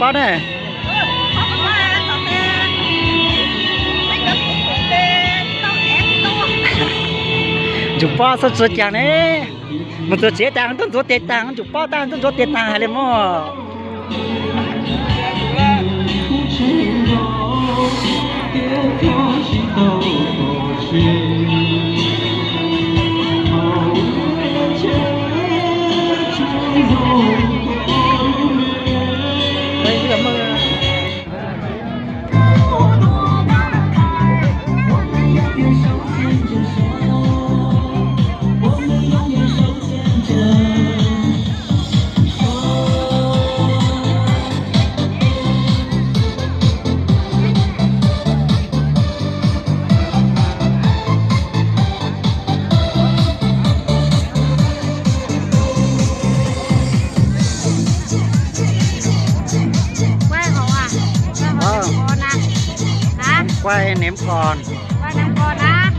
Pob ne. Ntsum Pob xub tsuag caag ne. Mus txug tsev taag tuaj ntxuav tes taag, Ntsum Pob taag tuaj ntxuav tes taag hais le mog. Quay hả? Quay hả? Hả? Quay ném còn. Quay ném còn á.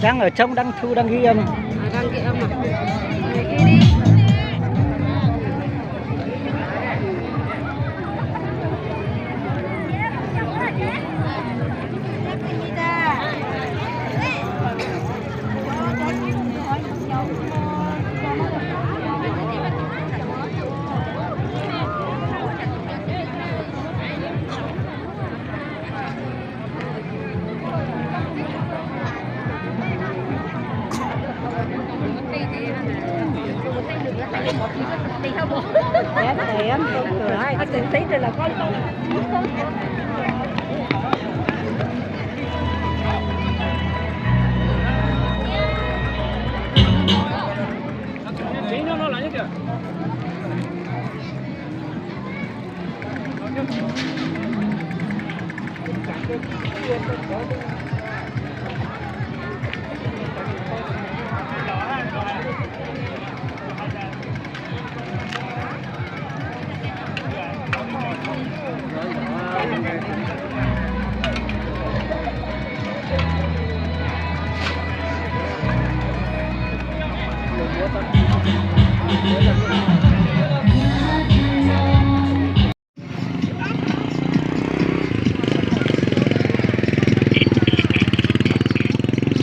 Đang ở trong đang thu đang ghi âm. À, đang ghi âm à? Ghi đi.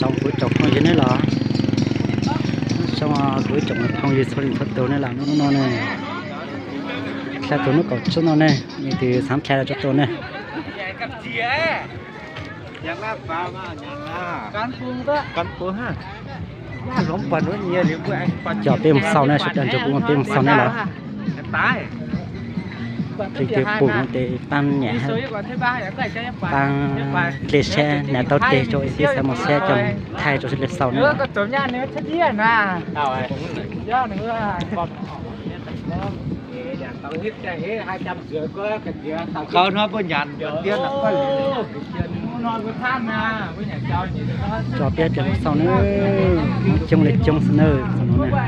Xoo kuv tsoom phooj ywg nej los, xoo kuv tsoom phooj ywg txhua leej txhua tus nej los hnub no ne, dlha txug hnub kaum tsib no ne, nej twb xaav dlha los tsuas tua ne. Cov peb mus xauj ne, sawv daws nrog kuv mus peb mus xauj ne los. Leej twg pum no ces paab nyam, paab dle saib nav tau teg rua ib xav mus saib coj thaij rua sawv daws xauj ne. Cov peb peb mus xauj ne, coob le coob xwb na, xauj no na.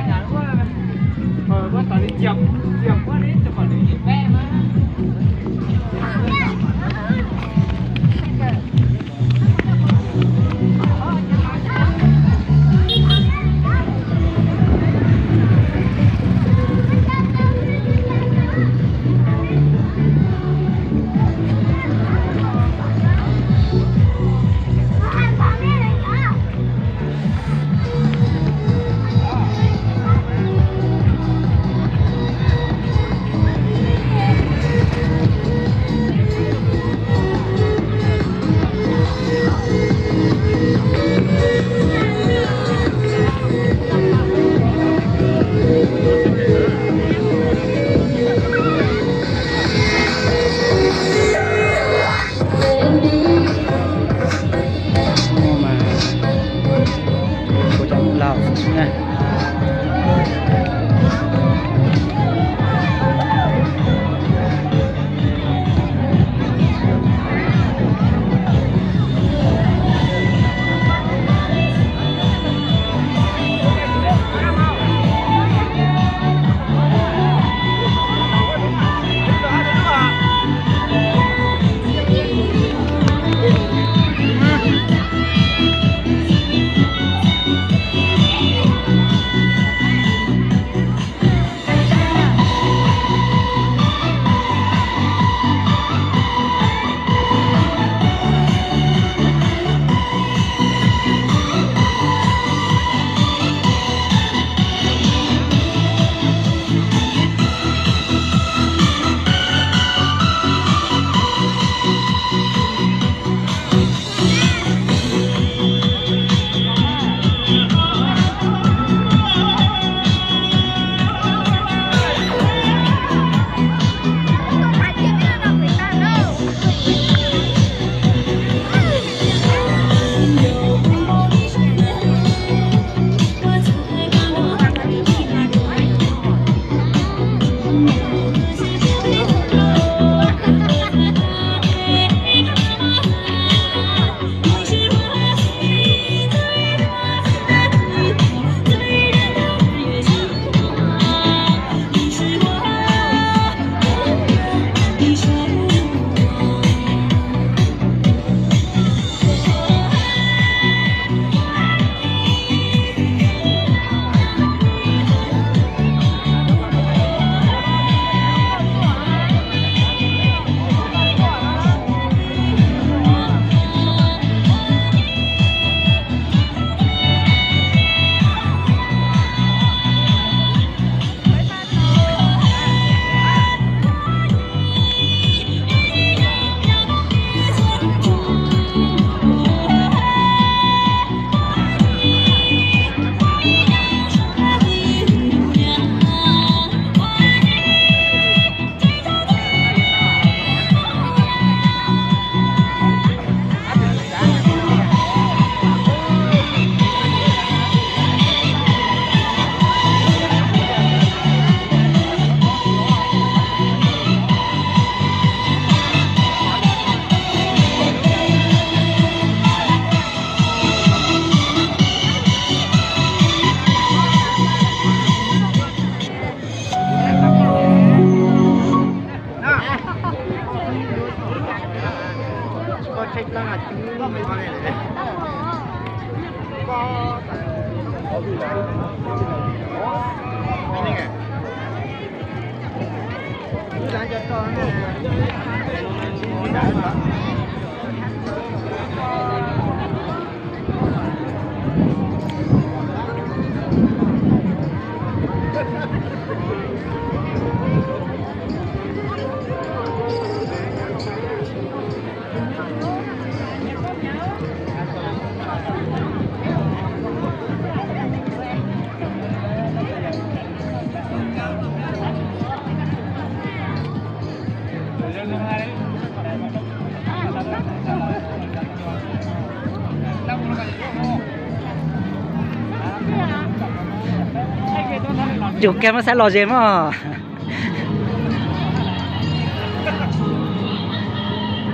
Yus kiag muab xaib los ze mog.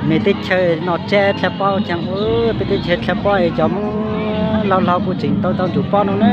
Mej teb chaws no tseb dlha pob cag, peb teb chaws dlha pob es cov Hmoob laug laug kuj tseem tau tau ntsuj pob no na.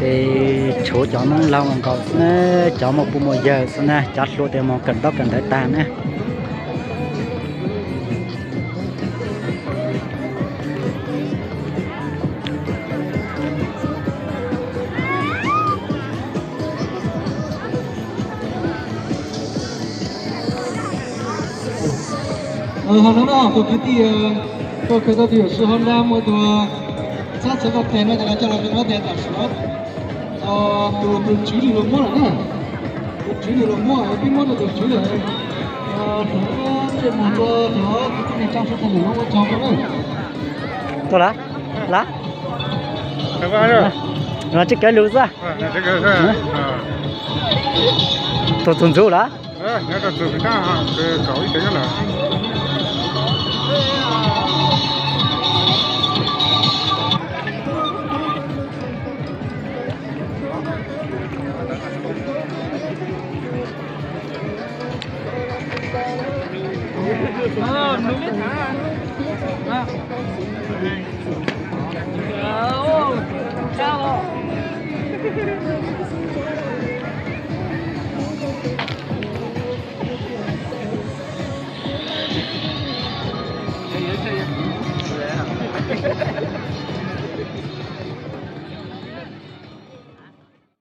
Ces tshuav cov Hmoob laug nkaus xwb na, cov muaj pog muaj yawg xwb na, cov hluas ces mus kawm ntaub kawm ntawv tag na. Ho no na, tus kwv tij, koj kheev tau tus yuam sij hauj lab muaj tus txhab txhawv tau tes no ces los coj los rau ob tes tam sim no. Tus tus tswv nws los muab lawm na. Tus tswv nws los muab, peb muab rau tus tswv lawm. Rov tej mus rau cov kwv tij neej tsa sawv daws lawm no ua tsaug rau na. Tuaj lawm, lawm. Tsis kawg lus xwb. Tus txug ntxuv lawm.